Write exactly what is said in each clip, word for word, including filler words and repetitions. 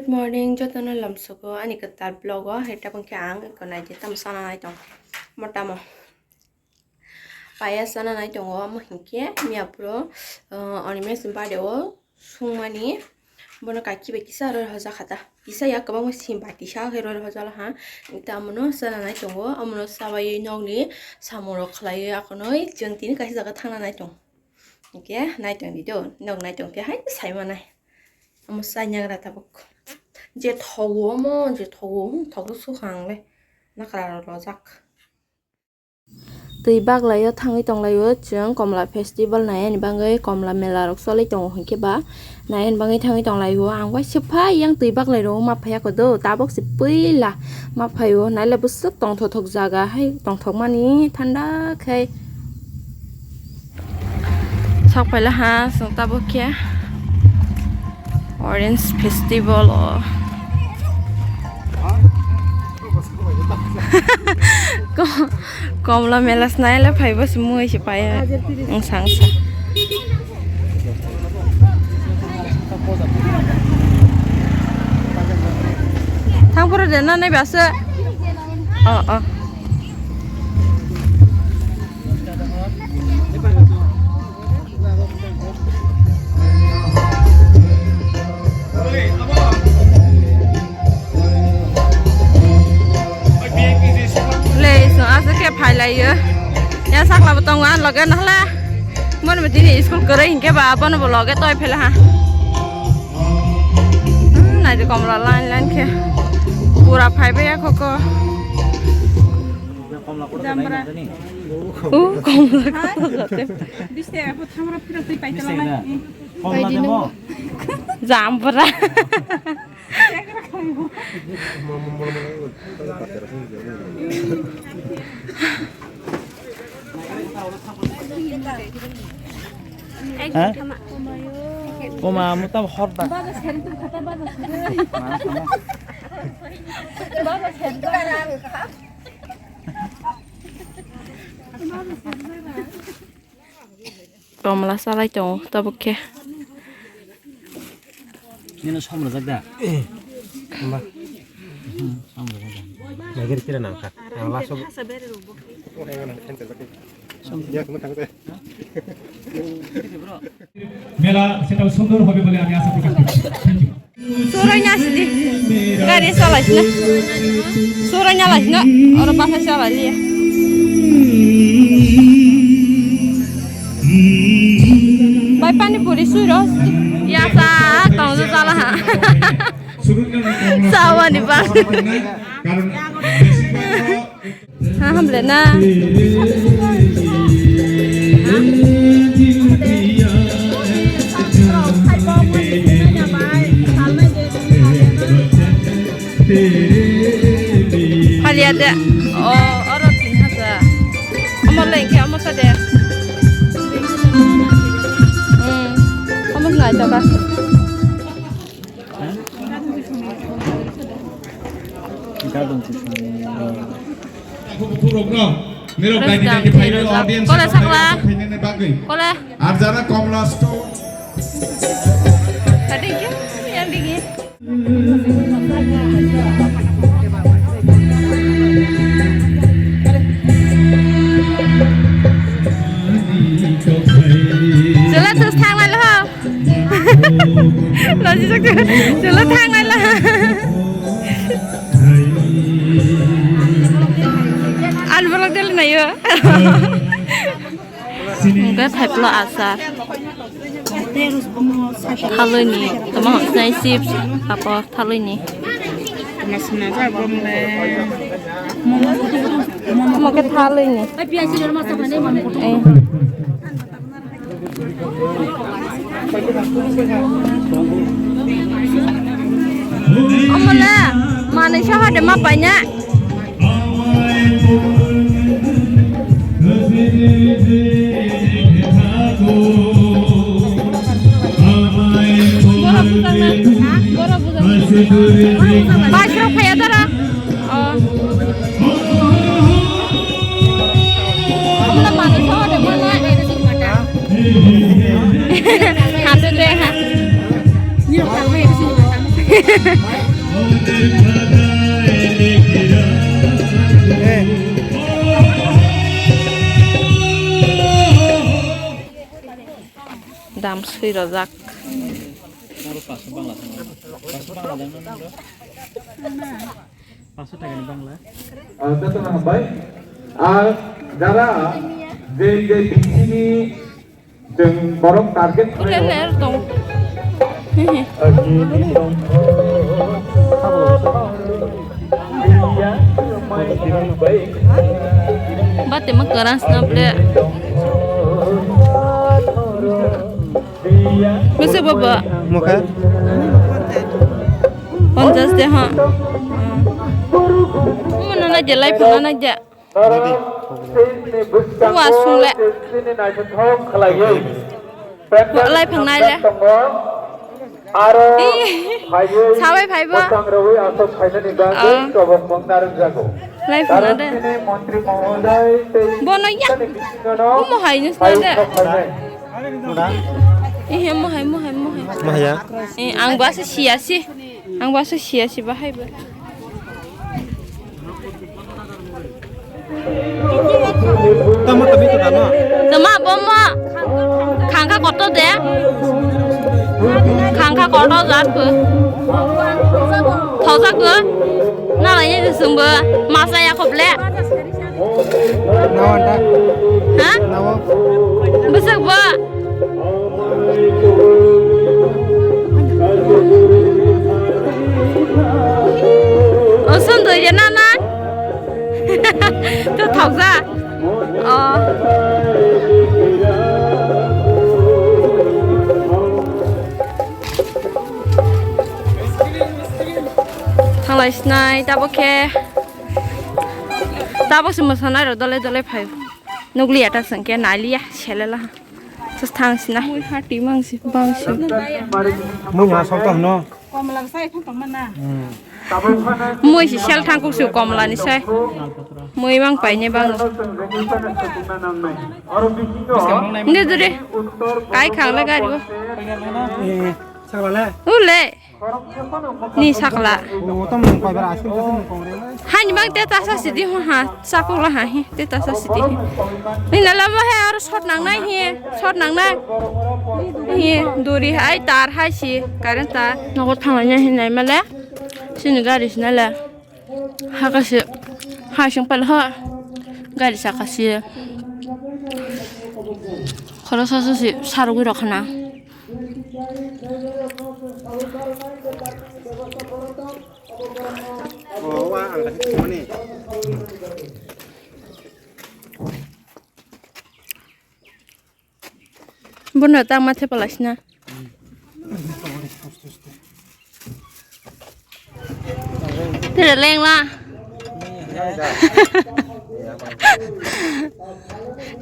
Morning, jotono lamsogo ani kwtal vlog o. Hai tabuk khe ang eko naidi tamo sana nai tong. Mo tamo payas sana nai tongo, omo hinkhe miya phuru, uh, Animesh ni birthday o sungmani bono kaki bai kisa roi hojak kha ta. Kisa ya kwbangma sim bati sa khe roi hojak ha. Tamono sana nai tongo, omono sabai nokni samung rok khlaiwi akonoi chwng tini kaisa jaga thangna nai tong. Hinkhe nai tong di do, nok nai tong khe hai sai manai. Omo sai nyagra tabuk. Je thogo omo, je thogo, hmm, thogo sukha ang le. Nakra rok lojak. Twi baglai o thangwi tong lai o chwng Komla festival nai ani bagwi, Komla mela rok choli tongo hinkhe ba. Nai ani bagwi thangwi tong lai o. Ang waisa phai yang twi baglai rok ma phai ya kho do, tabuk se puila ma phai o. Nai le bwswk tongthothok jaga hai tongthok mani thanda khai. Sok paila ha, chwng tabuk khe Orange Festival o. Ko-, Komla mela snai le phaibo se mui se pai. Wngsa, wngsa. Thang phuru de na nai ba se. Oh, oh. Le, isung aswk khe phai lai o. Ya sakla bo tongo, ang loge nahla. Mon mati ni school kwrwi hinkhe ba, bono bo loge toi phela ha. Hmm, nai de Komla line line khe. Pura phai bai ya kho kho. Jambra. O, Komla kho kho te. Biste, abo thamra phira twi paitala nai. Komla demo. Jambra. Ha? Oma, mo ta hor da. Komla salai tongo tabuk khe. Nino som rwjak da? Hamba. Hmm, som rwjak da. Nagir kira nangkha. Ang laso. মেলা সেটাও সুন্দর হবে বলে আমি আশা প্রকাশ করছি। Thank you. Surai na sidi. Gari salai sina. Surai na lai sina. Oro basa salai liya. Bai pani puri sui ro. Ya sa tong jo sala ha. Sawa ni ba. কারণ বেশিরভাগ Ha, hamle na. Phalia de. O, oro tin hajar. Omo le khe omo sa de. Hmm. Omo nai to ka. Kole sakla. Kole. Ar jara Komla Store. Kadingke, yang dingin. Sila terus tangan lo. Lajijak de, chwla thangnai la. Ani bolok dele nayo. Hwnkhe thaiplo achar. Thalwini, tamo hwnwi chips, papor, thalwini. Omo khe thalwini. Eh. Omo le manwi soha de ma paina. Bai srok phaiya dara. Oh. Omo le manwi soha de ma na. Hatu de ha. Dam swi rojak. Paso taka ni bangla. Ah, jotono hambai. Ah, jara je je bisini Chwng borok target khlai rw. Ler tong. Bate ma kwrang sna ble. Mese baba. Mokha. Ponchas de ha. Mano na je lai phana na je. Wa sung le. Wa lai phang nai le. Sabai phai bo. Ah. Lai phang na de. Bono ya. Omo hai nus na de. Ihe mo hai mo hai mo hai. Mahaya. Eh, ang ba se sia si. Ang ba se sia si ba hai ba. Tamo tabi to tamo. Tama bomo. Khangkha koto de. Khangkha koto jat ko. Thoja ko. Na lai ni sumbo. Masa ya khoble. Nawa ta. Ha? Nawa. Besok bo. Osun doi de na na. To thokja. Oh. Thanglai sinai tabok khe. Tabok se mosanai rok dole dole phai. Nukliya ta sengke naliya selela. Just thang sina. Mui hati mang si bang si. Mui ha sok tong no. Komla sai thang tong mana. Hmm. Mui si sel thang kuk si komla ni sai. Mui mang pai ni bang. Nde dure. Kai khang le gari bo. Eh, sakla le. Ule. Ni sakla. O, to mung koi bara asim, to mung kong re. Hani bang te tasa sidi ho ha, sakula ha hi, te tasa sidi hi. Ni nala mo he aro shot nang nai hi, shot nang nai. Hi, duri hai, tar hai si, current tar. Nogo thangla nya hi nai male. Sini gari sina le. Hakasi, hai sing pal ho. Gari sakasi. Khoro sasu si, sarugwi rokha na. Bono ta mathe palasina. Tere lengla.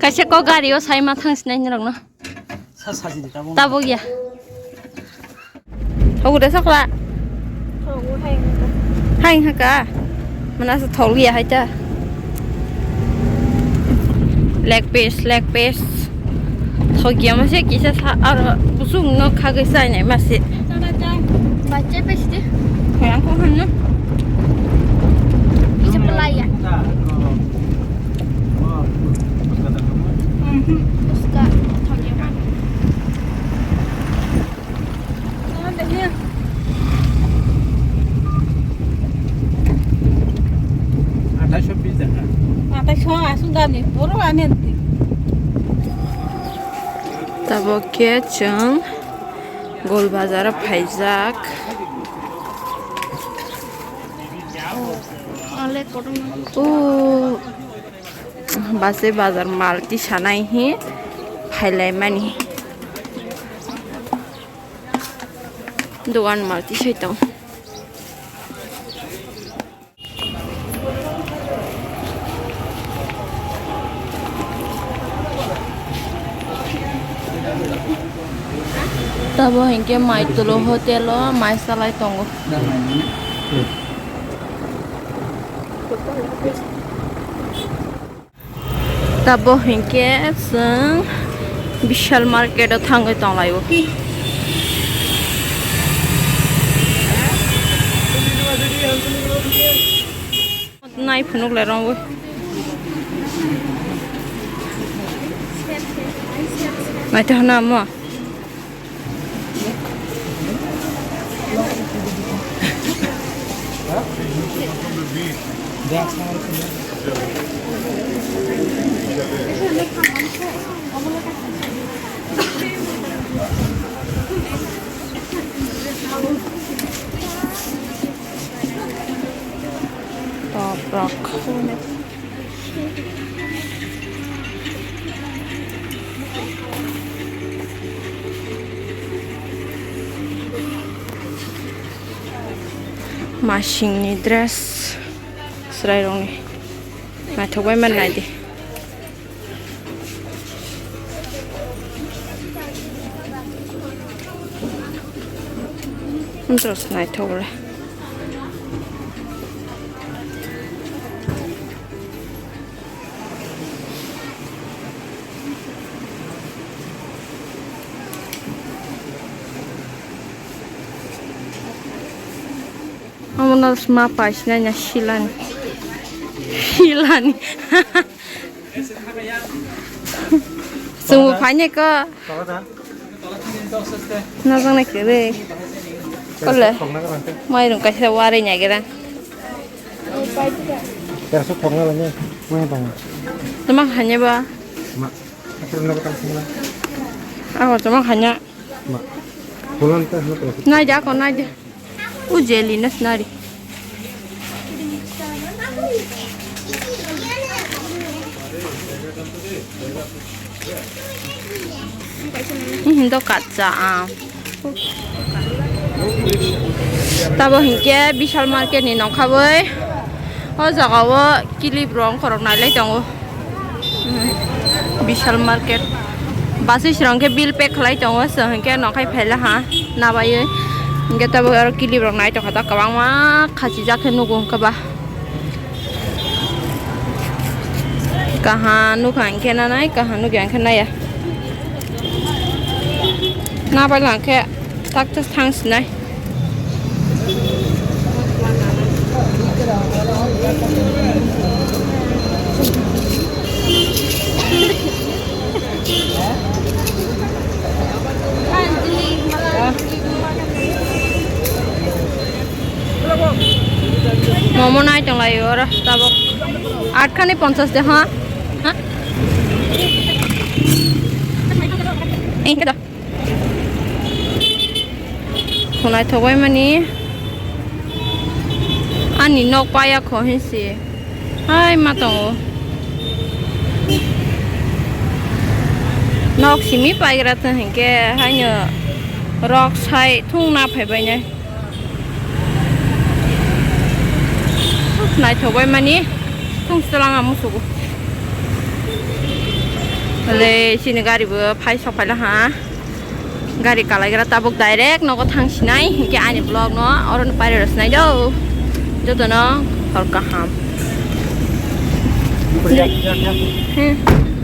Kaisa ko gari o sai ma thang sinai ni rok no. Sa saji de tabuk. Tabuk ya. Ogo de sakla. Hai haka. Mana sa thol ya hai ta. Leg piece, leg piece. Thok ya mase kisa sa ar busung no khagwi sai nai mase. Bacha pesti. Yang ko han no. Bisa pelaya. Uska. Atai so pizza ka. Atai so asung dami puro ane. Tabok khe chwng Gol bazar o phaijak. O base bazar mal tisanai hi phailaimani. Dogan mal tisai tong. Tabo hinkhe Maitolo hotel o mai salai tongo. Tabo hinkhe chwng Vishal market o thangwi tonglaio. Nai phunuk le rong wi. Nai te hana mo. Top rock. Masingni dress chwrairokni naithok bai mani naidi. Amtros naithok le. Omono sma paisna na silani. Silani. Chwngbo phainai ko. Nojak nai kwrwi. Kole. Mairung kaisa warwi naigra. Tama khanya ba. Ako tama khanya. Nai ja ko nai ja. O jelly na sinari. Hindo kacha am. Tabo hinkhe Vishal market ni nongkha bai. O jaga o kilip rong khorok nailai tongo. Vishal market. Basui srong khe bill pay khlai tongo, chwng hinkhe nongkhai phaila ha nabaiwi. Hinkhe tabuk aro kilip rok nai tongkha ta kwbangma khachijak khe nugo hinkhe ba. Kaha nukha hinkhe nanai, kaha nukya hinkhe naya. Nabaila hinkhe tak tak thang sinai. Momo nai tong lai oro tabok. Aat khani ponchas de, ha? Ha? Ingke da. Khwnai thok bai mani. Ani nok paya kho hinsi. Hai ma tongo. Nok simi paigra tong hinkhe haino rok sai thung na phai bai nai. Naithok bai mani thung selang amu sugo. Le sini gari bo phai sok phaila ha. Gari kalaigra tabuk direct nogo thang sinai, hinkhe ani vlog no oro no pairero sinai do. Jotono hor kaham. Hmm.